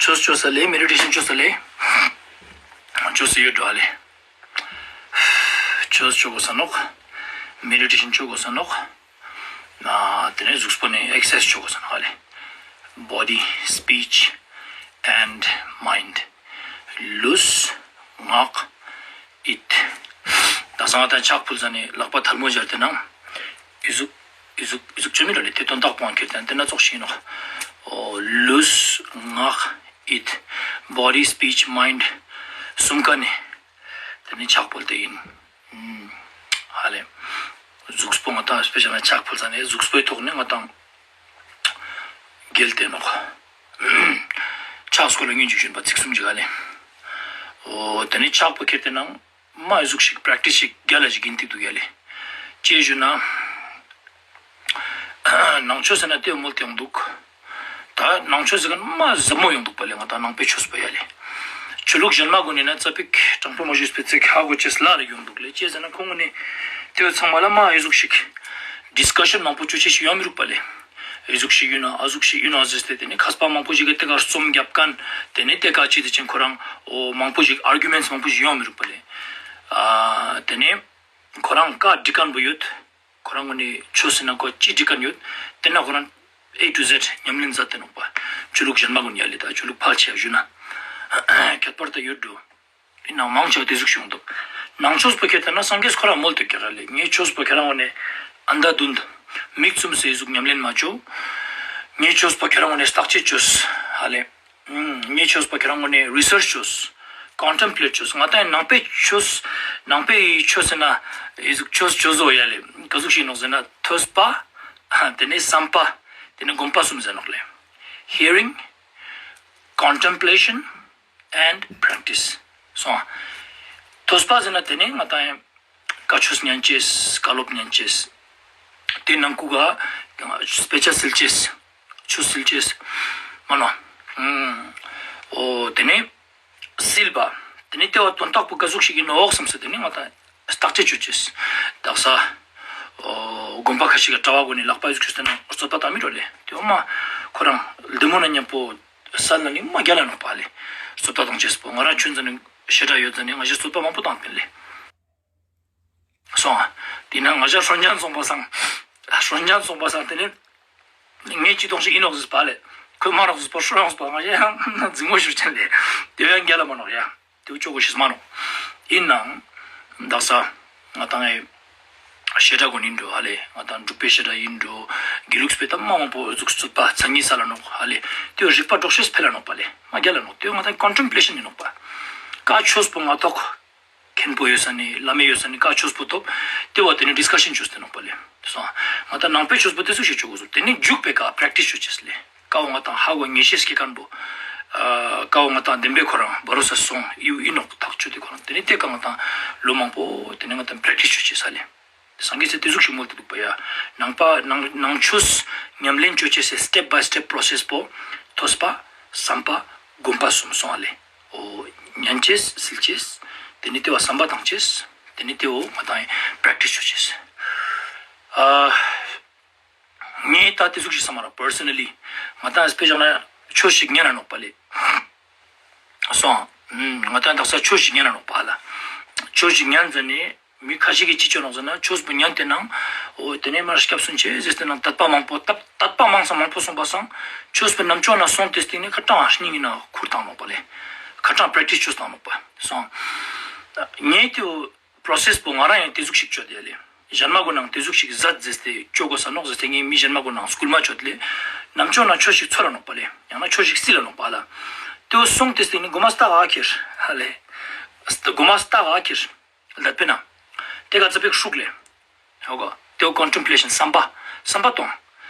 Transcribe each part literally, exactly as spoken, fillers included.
ཆོས་ཅོ་ས་ལེ། མེ་ཌི་ཊེ་ཤན་ཅོ་ས་ལེ། ཅོ་ས་ཡོད་འགྲོ་ཨ་ལེ། ཆོས་ཅོ་གོས་ས་ནོག། མེ་ཌི་ཊེ་ཤན་ཅོ་གོས་ས་ནོག། ན་ཏེ་ནེ་གཟུགས་པོ་ནི་ཨེག་སར་སའིཛ་ཅོ་གོས་ས་ནོག་ཨ་ལེ། Body, speech and mind. ལུས་ངག་ཡིད། ད་སང་ང་ཏང་ཕྱག་ཕུལ་ཟ་ནེ་ལག་པ་ཐལ་མོ་སྦྱར་ཏེ་ནང་ཨི་ཟུག་ཨི་ཟུག་ཨི་ཟུག་ཅོ་མི་ར་ལེ། ཏེ་དོན་དག་པོ་ཁྱེར་ཏེ་ན་ཏེ་ན་ཙོགས་ཤིག་ཨིན་ནོག། འོ་ལུས་ངག་ཡིད། Body, speech, mind. གསུམ་ཀ་ནེ་ཏེ་ནེ་ཕྱག་ཕུལ་ཏེ་ཨིན། ཧ་ལེ། གཟུགས་པོ་ང་ཏང་སྤེ་ཤལ་ན་ཕྱག་ཕུལ་ཟ་ནེ་གཟུགས་པོའི་ཐོག་ནེ་ང་ཏང་གྱེལ་ཏེ་ནོག། ཕྱག་སྐོར་ལ་སྙུན་ཅིག་ཞུན་པ་ཚིག་གསུམ་ཅིག་ཨ་ལེ། འོ་ཏེ་ནེ་ཕྱག་པོ་ཁྱེར་ཏེ་ནང་མ་ཨི་ཟུག་ཤིག་པྲེག་ཊིས་ཤིག་རྒྱལ་ལ་ཞིག་ཨིན་ཏེ་དུག་ཡ་ལེ། ཅི་ཞུ་ན། ནང་ཆོས་ཟེར་ན་ཏེ་མོལ་ཏེ་ཡོང་དུག། ད་ནང་ཆོས་ཟེར་ཁན་མ་ཟབ་མོ་ཡོང་དུག་པ་ལེ། ང་ཏང་ནང་པའི་ཆོས་པོ་ཡ་ལེ། ཆོས་ལུགས་ཞན་མ་གུན་ནི་ན་ཙ་པིག་དྲང་པོ་མ་ཞུས་པའི་ཚིག་ཧ་གོ་ཅེས་ལ་རེ་ཡོང་དུག་ལེ། ཅི་ཟེར་ན་ཁོང་གུན་ནི་ཏེ་བོ་ཚང་མ་ལ་མ་ཨི་ཟུག་ཤིག་ཌིས་ཀ་ཤན་མང་པོ་ཅོ་ཅེས་ཤིག་ཡོང་མི་རུག་པ་ལེ། ཨི་ཟུག་ཤིག་ཨིན་ནོག་ཨ་ཟུག་ཤིག་ཨིན་ནོག་ཟེར་ཏེ་ཏེ་ནེ་མཁས་པ་མང་པོ་ཞིག་གི་ཏེ་ཀ་རྩོམ་རྒྱབ་ཁན་ཏེ་ནེ་ཏེ་ཀ་ཅི་ཏེ་ཅན་ཁོ་རང་འོ་མང་པོ་ཞིག་ཨར་གུ་མེནཊ་མང་པོ་ཞིག་ཡོང་མི་རུག་པ་ལེ། ཨ་ཏེ་ནེ་ཁོ་རང་ཀ་འགྲིག་ཁན་བོ་ཡོད། ཁོ་རང་གུན་ནི་ཆོས་ཟེར་ན་ཁོ་ཅི་འགྲིག་ཁན་ཡོད། ཏེ་ན་ཁོ་རང་ཨེ་ཊུ་ཟེཌ་ཉམས་ལེན་མཛད་དེ་ནོག་པ། ཆོས་ལུགས་ཞན་མ་གུན་ཡ་ལེ། ད་ཆོས་ལུགས་ཕལ་ཆེ་བ་ཞུ་ན་ཁྱད་པར་ད་ཡོད་འགྲོ། ཨིན་ནའང་མང་ཆེ་བ་ཏེ་ཟུག་ཤིག་ཡོང་དུག། ནང་ཆོས་པོ་ཁྱེར་ཏེ་ན་སངས་རྒྱས་ཁོ་རང་མོལ་ཏེ་ཀྱག་ལེ། ངའི་ཆོས་པོ་ཁྱེད་རང་གུན་ནི་ཨན་དྷ་དྷུན་མིག་བཙུམས་སེ་ཨི་ཟུག་ཉམས་ལེན་མ་ཅོ། ངའི་ཆོས་པོ་ཁྱེད་རང་གུན་ནི་བརྟག་དཔྱད་ཅོས་ཧ་ལེ། ངའི་ཆོས་པོ་ཁྱེད་རང་གུན་ནི་རི་སརཆ་ཅོས། ཀོན་ཊེམ་པི་ལེཊ་ཅོས། ང་ཏང་ནང་པའི་ཆོས་ནང་པའི་ཆོས་ཟེར་ན་ཨི་ཟུག་ཆོས་ཅོ་ཟོ་ཡ་ལེ། ཀ་ཟུག་ཤིག་ཨིན་ནོག་ཟེར་ན་ཐོས་པ། ཏེ་ནེ་བསམ་པ། ཏེ་ནེ་སྒོམ་པ་གསུམ་ཟེར་ནོག་ལེ། ཧི་ཡ་རིང་། ཀོན་ཊེམ་པི་ལེ་ཤན། ཨེན་ཌ་པྲེག་ཊིས་སོང་། ཐོས་པ་ཟེར་ན་ཏེ་ནེ་ང་ཏང་ཡང་བཀའ་ཆོས་ཉན་ཅེས་བཀའ་སློབ་ཉན་ཅེས། ཏེ་ནང་ཁུག་ག་སྤེ་ཆ་སིལ་ཅེས། ཆོས་སིལ་ཅེས། མ་ནོ། འོ་ཏེ་ནེ་སིལ་བ། ཏེ་ནེ་ཏེ་བོ་དོན་དག་པོ་ཀ་ཟུག་ཤིག་ཨིན་ནོག་སམ་སེ་ཏེ་ནེ་ང་ཏང་བརྟག་དཔྱད་ཅོ་ཅེས། དག་ས་འོ་དགོན་པ་ཁ་ཤིག་གི་གྲྭ་བ་གུན་ནི་ལག་པ་ཨི་ཟུག་ཅོས་ཏེ་ན་རྩོད་པ་བཏང་མི་རུག་ལེ། ཏེ་བོ་མ་ཁོ་རང་བདེ་མོ་ན་ཉམ་པོ་སལ་ན་ནི་མ་རྒྱལ་ལ་ནོག་པ་ལེ། རྩོད་པ་བཏང་ཅེས་པོ་ང་རང་ཆུན་ཙ་ནི་ཞེ་དྲག་ཡོད་ཙ་ནི་ང་ཞའི་རྩོད་པ་མང་པོ་བཏང་པིན་ལེ། སོང་། ཏེ་ན་ང་ཞ་སྲོན་ཅན་སོང་པ་སང་། སྲོན་ཅན་སོང་པ་སང་ཏེ་ནེ་ངའི་ཅི་ཏོང་ཞིག་ཨིན་ནོག་ཟེར་པ་ལེ། ཁོས་མ་རོགས་ཟེར་པ་སྲོ་ཡོང་ཟེར་པ་ང་ཞ་ཡང་འཛིང་མོ་ཞུ་ཅན་ལེ། ཏེ་བོ་ཡང་རྒྱལ་ལ་མ་ནོག་ཡ། ཏེ་བོ་ཅོ་གོ་ཤེས་མ་ནོག། ཨིན་ནའང་དག་ས་ང་ཏང་ཨེ་བཤད་གྲྭ་གུན་ཨིན་འགྲོ་ཧ་ལེ། ང་ཏང་འབྲུག་པའི་བཤད་གྲྭ་ཨིན་འགྲོ། དགེ་ལུགས་པའི་ད་མ་མང་པོ་ཟུག་རྩོད་པ་མཚང་ཉིད་སལ་ལ་ནོག་ཧ་ལེ། ཏེ་བོ་རིག་པ་འགྲོ་ཤེས་འཕེལ་ལ་ནོག་པ་ལེ། མ་རྒྱལ་ལ་ནོག། ཏེ་བོ་ང་ཏང་ཀོན་ཊེམ་པི་ལེ་ཤན་ཨིན་ནོག་པ། ཀ་ཆོས་པོ་ང་ཐོག་མཁན་པོ་ཡོད་ས་ནི་བླ་མེ་ཡོད་ས་ནི་ཀ་ཆོས་པོ་ཐོབ། ཏེ་བོ་ཏེ་ནེ་ཌིས་ཀ་ཤན་ཅོས་ཏེ་ནོག་པ་ལེ། སོང་། ང་ཏང་ནང་པའི་ཆོས་པོ་ཏེ་ཟུག་ཤིག་ཅོ་གོས་སོ། ཏེ་ནེ་འཇུག་པའི་ཀ་པྲེག་ཊིས་ཅོ་ཅེས་ལེ། ཀ་བོ་ང་ཏང་ཧ་གོ་ངེས་ཤེས་སྐྱེ་ཁན་བོ། ཨ་ཀ་བོ་ང་ཏང་བདེན་པའི་ཁོ་རང་བ་རོ་ས་སོང་ཨིན་ནོག་ཐག་ཆོད་དེ་ཁོ་རང་ཏེ་ནེ་ཏེ་ཀ་ང་ཏང་ལོ་མང་པོ་ཏེ་ནེ་ང་ཏང་པྲེག་ཊིས་ཅོ་ཅེས་ལེ། སངས་རྒྱས་སི་ཏེ་ཟུག་ཤིག་མོལ་ཏེ་དུག་པ་ཡ། ནང་པ་ནང་ནང་ཆོས་ཉམས་ལེན་ཅོ་ཅེས་སི་སི་ཊེབ་བའི་སི་ཊེབ་པྲོ་སེས་པོ། ཐོས་པ། བསམ་པ། སྒོམ་པ་གསུམ་སོང་ཨ་ལེ། འོ་ཉན་ཅེས་སིལ་ཅེས། ཏེ་ནེ་ཏེ་བོ་བསམ་པ་བཏང་ཅེས། ཏེ་ནེ་ཏེ་བོ་ང་ཏང་པྲེག་ཊིས་ཅོ་ཅེས། ཨ་ངས་ད་ཏེ་ཟུག་ཤིག་སམ་མ་རག་པར་སོ་ནལ་ལི། ང་ཏང་སྤེ་ཤལ་ན་ཆོས་ཤིག་ཉན་ན་ནོག་པ་ལེ། སོང་། ང་ཏང་དག་ས་ཆོས་ཤིག་ཉན་ན་ནོག་པ་ལེ། ཆོས་ཤིག་ཉན་ཟ་ནེ་མི་ཁ་ཤས་ཀྱིས་ཅི་ཅོ་ནོག་ཟེར་ན་ཆོས་པོ་ཉན་ཏེ་ནང་འོ་ཏེ་ནེ་མར་སྐྱབས་སུ་མཆི་ཟེར་ཏེ་ནང་དད་པ་མང་པོ་དད་དད་པ་མང་ས་མང་པོ་སོང་པ་སང་ཆོས་པོ་རྣམ་ཅོག་ནང་སོང་སྟེ་སྟིང་ནེ་ཁ་ཏང་སྙིང་ནང་ཁུར་བཏང་ནོག་པ་ལེ། ཁ་ཏང་པྲེག་ཊིས་ཅོས་བཏང་ནོག་པ་སོང་། ངས་ཏེ་བོ་པྲོ་སེས་པོ་ང་རང་ཡང་ཏེ་ཟུག་ཤིག་ཅོ་དེ་ལེ། ཞན་མ་གུན་ནང་ཏེ་ཟུག་ཤིག་ཟད་ཟེར་ཏེ་ཅོ་གོས་ས་ནོག་ཟེར་ཏེ་ངས་མི་ཞན་མ་གུན་ནང་སྐུལ་མ་ཅོ་དེ་ལེ། རྣམ་ཅོག་ནང་ཆོས་ཤིག་ཚོར་ར་ནོག་པ་ལེ། ཡང་ན་ཆོས་ཤིག་སིལ་ལ་ནོག་པ་ལེ། ཏེ་བོ་སོང་སྟེ་སྟིང་ནེ་གོ་མ་སྟག་ག་ཁྱེར་ཧ་ལེ། གོ་མ་སྟག་ག་ཁྱེར། ལད་པས་ན། ཏེ་ག་ཙ་པིག་ཧྲུག་ལེ། ཧོ་ག། ཏེ་བོ་ཀོན་ཊེམ་པི་ལེ་ཤན་བསམ་པ། བསམ་པ་གཏོང་།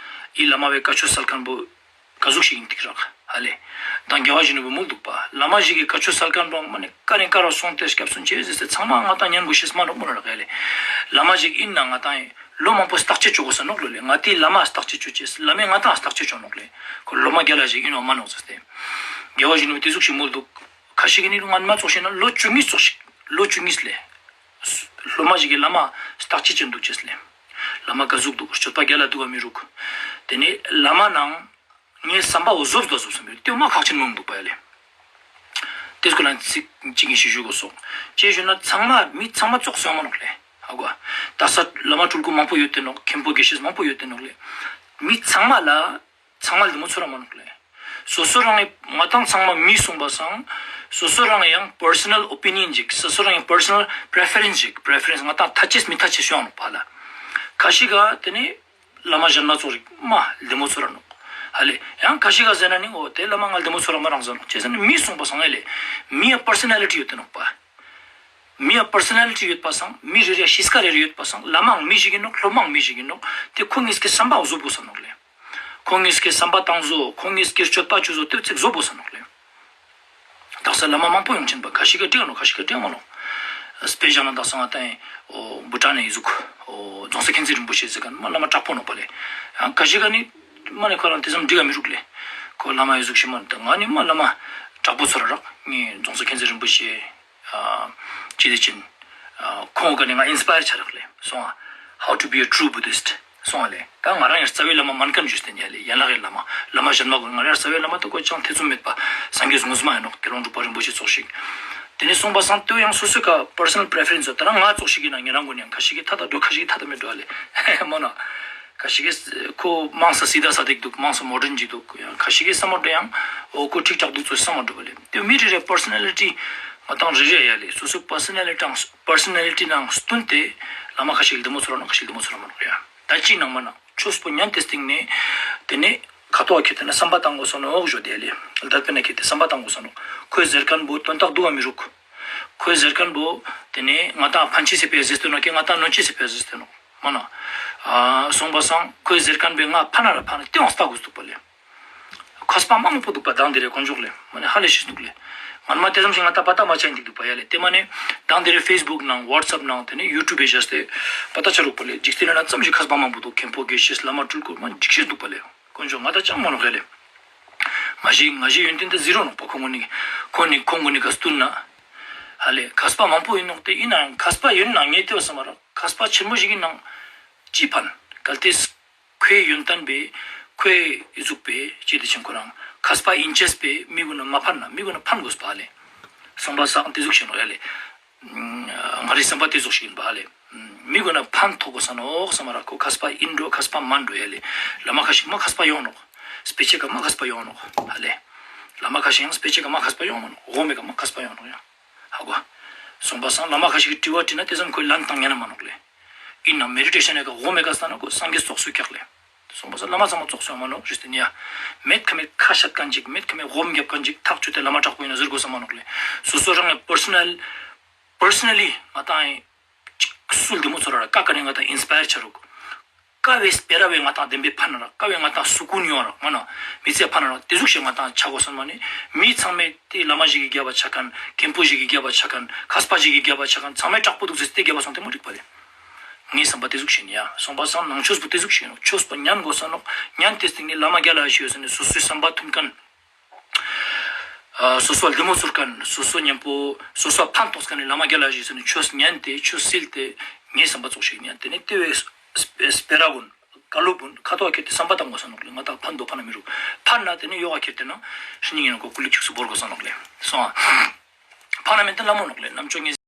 འི་བླ་མ་བོའི་བཀའ་ཆོས་སལ་ཁན་བོ་ཀ་ཟུག་ཤིག་ཨིན་ཏེ་རག་ཧ་ལེ། ད་རྒྱལ་བ་ཡིད་བཞིན་ནོར་བུས་མོལ་དུག་པ། བླ་མ་ཞིག་གི་བཀའ་ཆོས་སལ་ཁན་བོ་མ་ནེ་ཀ་ནེ་ཀ་རུ་སོང་སྟེ་སྐྱབས་སུ་མཆི་ཟེར་ཏེ་ཚང་མ་ང་ཏང་ཉན་གོས་ཤེས་མ་ནོག་མོལ་རག་ཧ་ལེ། བླ་མ་ཞིག་ཨིན་ན་ང་ཏང་ལོ་མང་པོ་བརྟག་དཔྱད་ཅོ་གོས་ས་ནོག་ལོ་ལེ། ང་ཏིའི་བླ་མ་བརྟག་དཔྱད་ཅོ་ཅེས། བླ་མས་ང་ཏང་བརྟག་དཔྱད་ཅོ་ནོག་ལེ། ཁོ་ལོ་མ་རྒྱལ་ལ་ཞིག་ཨིན་ནོག་མ་ནོག་ཟེར་ཏེ། རྒྱལ་བ་ཡིད་བཞིན་ནོར་བུས་ཏེ་ཟུག་ཤིག་མོལ་དུག། ཁ་ཤས་ཀྱིས་ནི་ང་མ་ཙོགས་ཤིག་ན་ལོ་བཅུ་གཉིས་ཙོགས་ཤིག་ལོ་བཅུ་གཉིས་ལེ། སློབ་མ་ཞིག་གི་བླ་མ་བརྟག་དཔྱད་ཅོ་དུག་ཅེས་ལེ། བླ་མ་ཀ་ཟུག་དུག། སྤྱོད་པ་རྒྱལ་ལ་དུག་ག་མི་རུག། ཏེ་ནེ་བླ་མ་ནང་ངའི་བསམ་པ་བོ་ཟོབ་དོ་ཟོབ་སམ་ཡོད། ཏེ་མ་ཁག་ཆེན་མོ་དུག་པ་ཡ་ལེ། ཏེ་སྐོར་ལ་ཚིག་ཅིག་ངེ་ཞུ་ཞུ་དགོས་སོང་། ཅི་ཞུ་ན་ཚང་མ་མི་ཚང་མ་ཙོགས་སོང་མ་ནོག་ལེ། ཧ་གོ། ད་ས་བླ་མ་སྤྲུལ་སྐུ་མང་པོ་ཡོད་དེ་ནོག། མཁན་པོ་དགེ་བཤེས་མང་པོ་ཡོད་དེ་ནོག་ལེ། མི་ཚང་མ་ལ་ཚང་མ་ལ་དེ་མོ་ཚོར་ར་མ་ནོག་ལེ། སོ་སོ་རང་གི་ང་དང་ཚང་མ་མི་སོང་པ་སང་། སོ་སོ་རང་གི་ཡང་པར་སོ་ནལ་ཨོ་པི་ནི་ཡན་ཅིག། སོ་སོ་རང་གི་པར་སོ་ནལ་པྲེ་ཕེ་རེནས་ཅིག། པྲེ་ཕེ་རེནས་ང་དང་ཐ་ཅེས་མི་ཐ་ཅེས་ཤོང་ནོག་པ་ལ། ཁ་ཤིག་ག་ཏེ་ནེ་བླ་མ་གཞན་མ་ཙོགས་རིག་མ་ལྡེ་མོ་ཚོར་ར་ནོག། ཧ་ལེ། ཡང་ཁ་ཤིག་ག་ཟེར་ན་ནི་འོ་ཏེ་བླ་མ་ང་ལྡེ་མོ་ཚོར་ར་མ་རང་ཟེར་ནོག། ཅི་ཟེར་ན་མི་སོང་པ་སང་ཨེ་ལེ། མི་ཡ་པར་སོ་ནལ་ཊི་ཡོད་དེ་ནོག་པ། མི་ཡ་པར་སོ་ནལ་ཊི་ཡོད་པ་སང་མི་རེ་རེ་ཡ་གཤིས་ཀ་རེ་རེ་ཡོད་པ་སང་བླ་མའང་མི་ཞིག་ཨིན་ནོག། སློབ་མའང་མི་ཞིག་ཨིན་ནོག། ཏེ་ཁོ་ཉིས་ཀའི་བསམ་པའང་བཟོ་དགོས་ས་ནོག་ལེ། ཁོ་ཉིས་ཀའི་བསམ་པ་བཏང་བཟོ། ཁོ་ཉིས་ཀའི་སྤྱོད་པ་ཅོ་བཟོ་ཏེ་ཚིག་བཟོ་དགོས་ས་ནོག་ལེ། དག་ས་བླ་མ་མང་པོ་ཡོང་ཆེན་པ་ཁ་ཤིག་ག་འགྲིག་ནོག། ཁ་ཤིག་ག་འགྲིག་མ་ནོག། དཔེ་བཞག་ན་དག་ས་ང་ཏང་འོ་བུ་ཊན་ནེ་ཨི་ཟུག་འོ་རྫོང་གསར་མཁྱེན་བརྩེ་རིན་པོ་ཆེ་ཟེར་ཁན་མ་བླ་མ་དྲག་པོ་ནོག་པ་ལེ། ཡང་ཁ་ཤིག་ག་ནི་མ་ནེ་ཁོ་རང་ཏེ་ཙམ་འགྲིག་ག་མི་རུག་ལེ། ཁོ་བླ་མ་ཨི་ཟུག་ཤིག་མ་ནོག། ང་ནི་མ་བླ་མ་དྲག་པོ་ཚོར་ར་རག། ངའི་རྫོང་གསར་མཁྱེན་བརྩེ་རིན་པོ་ཆེ་ཨ་ཅི་ཏེ་ཅན་ཨ་ཁོང་ག་ནི་ང་ཨིན་སི་པ་ཡར་ཆ་རག་ལེ། སོང་ཨ། How to be a true Buddhist. སོང་ཨ་ལེ། ད་ང་རང་ཡང་རྩ་བའི་བླ་མ་མན་ཁན་ཞུས་ཏེ་ཡ་ལེ། ཡན་ལག་གི་བླ་མ་བླ་མ་གཞན་མ་གུན་ང་རང་ཡང་རྩ་བའི་བླ་མ་ད་ཁོ་ཅང་ཐེ་ཚོམ་མེད་པ་སངས་རྒྱས་ངོ་མ་ཨིན་ནོག། དགེ་སློང་འབྲུག་པ་རིན་པོ་ཆེ་ཙོགས་ཤིག། ཏེ་ནེ་སོང་པ་སང་ཏེ་ཡང་སོ་སོའི་ཀ་པར་སོ་ནལ་པྲེ་ཕེ་རེནས་ཡོད། ད་རང་ང་ཙོགས་ཤིག་ཨིན་ན་ཉེ་རང་གུན་ཡང་ཁ་ཤིག་གི་ཐད་ད་འགྲོ། ཁ་ཤིག་གི་ཐད་ད་མི་འགྲོ་ཨ་ལེ། མོ་ན། ཁ་ཤིག་གི་ཁོ་མང་ས་སི་ད་ས་དེག་འདུག། མང་ས་མོ་ཌརན་ཅིག་འདུག། ཡང་ཁ་ཤིག་གི་བསམ་བློ་འགྲོ་ཡང་འོ་ཁོ་ཁྲིག་ཁྲག་འདུག་ཙོགས་བསམ་བློ་འགྲོ་བ་ལེ། ཏེ་མི་རེ་རེ་པར་སོ་ནལ་ཊི་ང་དང་རེ་རེ་ཡ་ལེ། སོ་སོ་པར་སོ་ནལ་ཊི་ནང་པར་སོ་ནལ་ཊི་ནང་བསྟུན་ཏེ་བླ་མ་ཁ་ཤིག་ལྡེ་མོ་ཚོར་ར་ནོག། ཁ་ཤིག་ལྡེ་མོ་ཚོར་ར་མ་ནོག་ཡ། ད་ཅི་ནང་མ་ན་ཆོས་པོ་ཉན་ཏེ་སྟིང་ནེ་ཏེ་ནེ་ཁ་ཐོག་ཁྱེར་ཏེ་ན་བསམ་པ་བཏང་དགོས་ས་ནོག་ཞུ་དེ་ལེ། ལྡབ་པེ་ན་ཁྱེར་ཏེ་བསམ་པ་བཏང་དགོས་ས་ནོག། ཁོས་ཟེར་ཁན་བོ་དོན་དག་འདུག་ག་མི་རུག། ཁོས་ཟེར་ཁན་བོ་ཏེ་ནེ་ང་དང་ཕན་ཆེས་སི་ཕིའ་ཟེར་ཏེ་ནོག་ག་ང་དང་གནོད་ཆེས་སི་ཕིའ་ཟེར་ཏེ་ནོག་མ་ན། ཨ་སོང་པ་སང་ཁོས་ཟེར་ཁན་བོའི་ང་ཕན་ན་ར་ཕན་ན་ཏེ་ཡང་ལྟ་དགོས་འདུག་པ་ལེ། མཁས་པ་མང་པོ་འདུག་པ་དང་དེ་རེ་དཀོན་མཆོག་ལེ། མ་ནེ་ཧ་ལས་ཤེས་འདུག་ལེ། ང་མ་ཏེ་ཙམ་ཞིག་ང་ད་པ་ཏ་མ་ཆ་ཡིན་འདུག་པ་ཡ་ལེ། ཏེ་མ་ནེ་དང་དེ་རེ་ཕེས་བུག་ནང་ཝ་ཊས་ཨེབ་ནང་ཏེ་ནེ་ཡུ་ཊུབ་བེ་བཞག་སྟེ་པ་ཏ་ཆ་རུག་པ་ལེ། འཇིག་རྟེན་ན་ཙམ་ཞིག་མཁས་པ་མང་པོ་འདུག། མཁན་པོ་དགེ་བཤེས་བླ་མ་སྤྲུལ་སྐུ་མ་འཇིགས་ཤེས་འདུག་པ་ལེ། དཀོན་མཆོག་ང་ད་ཅང་མ་ནོག་ཧ་ལེ། ང་ཞིག་ང་ཞིག་ཡོན་ཏན་ཏེ་ཟི་རོ་ནོག་པ། ཁོང་གུན་ནི་ཁོང་གུན་ནི་ཀ་བསྟུན་ན་ཧ་ལེ། མཁས་པ་མང་པོ་ཡིན་ནོག། ཏེ་ཡིན་ནའང་མཁས་པ་ཡོད་ན་ངས་ཏེ་བ་བསམ་མ་རག། མཁས་པ་ཆེན་མོ་ཞིག་ཡིན་ནའང་ཅི་ཕན། གལ་ཏེ་ཁོའི་ཡོན་ཏན་པེ་ཁོའི་ཨི་ཟུག་པེ་ཅི་ཏེ་ཆེན་ཁོ་རང་མཁས་པ་ཨིན་ཅེས་པེ་མི་གུན་ན་མ་ཕན་ན་མི་གུན་ན་ཕན་དགོས་པ་ལེ། སོང་པ་སང་ཏེ་ཟུག་ཤིག་ནོག་ཡ་ལེ། ང་རའི་བསམ་པ་ཏེ་ཟུག་ཤིག་ཡིན་པ་ལེ། མི་གུན་ན་ཕན་ཐོགས་དགོས་ས་ནོག་བསམ་མ་རག། ཁོ་མཁས་པ་ཨིན་འགྲོ་མཁས་པ་མན་འགྲོ་ཡ་ལེ། བླ་མ་ཁ་ཤིག་མ་མཁས་པ་ཡོང་ནོག། སྤེ་ཆའི་ཀ་མ་མཁས་པ་ཡོང་ནོག་ཧ་ལེ། བླ་མ་ཁ་ཤིག་ཡང་སྤེ་ཆའི་ཀ་མ་མཁས་པ་ཡོང་མ་ནོག། འོ་མའི་ཀ་མ་མཁས་པ་ཡོང་ནོག་ཡ། ཧ་གོ། སོང་པ་སང་བླ་མ་ཁ་ཤིག་གི་དྲི་བ་དྲིས་ན་ཏེ་ཙམ་ཁོའི་ལན་བཏང་ཉན་ན་མ་ནོག་ལེ། ཨིན་ན་མེ་ཌི་ཊེ་ཤན་ནི་ཀ་འོ་མའི་ཀ་སྟན་ན་ཁོ་སངས་རྒྱས་ཙོགས་སུ་ཀྱག་ལེ། སོང་པ་སང་བླ་མ་ཚང་མ་ཙོགས་སུ་ཡོང་མ་ནོག་ཞུས་ཏེ་ནི་ཡ། མེད་ཁ་མེད་ཁ་བཤད་ཁན་ཅིག་མེད་ཁ་མེད་འོ་མ་རྒྱབ་ཁན་ཅིག་ཐག་ཆོད་དེ་བླ་མ་དྲག་པོ་ཡིན་ན་ཟེར་དགོས་ས་མ་ནོག་ལེ། སོ་སོ་རང་གི་པར་སོ་ནལ་པར་སོ་ནལ་ལི་ང་དང་ཅིག་སུ་ལྡེ་མོ་ཚོར་ར་ཀ་ཀ་ནེ་ང་དང་ཨིན་སི་པ་ཡར་ཆ་རུག། ཀ་བོའི་སྤེ་ར་བོའི་ང་དང་བདེན་པའི་ཕན་ན་རག། ཀ་བོའི་ང་དང་སུ་གུན་ཡོང་རག་མ་ན་མི་ཚེ་ཕན་ན་རག། ཏེ་ཟུག་ཞིག་ང་དང་ཆ་དགོས་ས་མ་ནེ་མི་ཚང་མས་ཏེ་བླ་མ་ཞིག་གི་རྒྱབ་པ་ཆ་ཁན་མཁན་པོ་ཞིག་གི་རྒྱབ་པ་ཆ་ཁན་མཁས་པ་ཞིག་གི་རྒྱབ་པ་ཆ་ཁན་ཚང་མས་དྲག་པོ་འདུག་ཟེར་ཏེ་རྒྱབ་པ་སོང་ཏེ་མ་འགྲིག་པ་ལེ། ངའི་བསམ་པ་ཏེ་ཟུག་ཞིག་ཡིན་ཡ། སོང་པ་སང་ནང་ཆོས་པོ་ཏེ་ཟུག་ཞིག་ཡིན་ནོག། ཆོས་པོ་ཉན་དགོས་ས་ནོག། ཉན་ཏེ་སྟིང་ནེ་བླ་མ་རྒྱལ་ལ་ཞིག་ཡོད་ས་ནེ་སོ་སོའི་བསམ་པ་མཐུན་ཁན། ཨ་སོ་སོ་ལྡེ་མོ་ཚོར་ཁན་སོ་སོ་ཉམ་པོ་སོ་སོ་ཕན་ཐོགས་ཁན་ནི་བླ་མ་རྒྱལ་ལ་ཞིག་ཡོད་ས་ནེ་ཆོས་ཉན་ཏེ་ཆོས་སིལ་ཏེ་ངའི་བསམ་པ་ཙོགས་ཤིག་ཉན་ཏེ་ནི་ཏེ་བོའི་སྤེ་ར་གུན་བཀའ་སློབ་གུན་ཁ་ཐོག་ཁྱེར་ཏེ་བསམ་པ་བཏང་དགོས་ས་ནོག་ལེ། ང་དང་ཕན་འདོགས་ཕན་ན་མི་རུག། ཕན་ན་ཏེ་ནི་ཡོག་ག་ཁྱེར་ཏེ་ན་ཧྲི་ནི་ཡིན་ནོག་ཀོ་ཀུ་ལི་ཁྱུགས་སུ་བོར་དགོས་ས་ནོག་ལེ། སོང་ཨ། ཕན་ན་མེད་ཏེ་ལ་མོ་ནོག་ལེ། རྣམ་ཅོ་ངེ་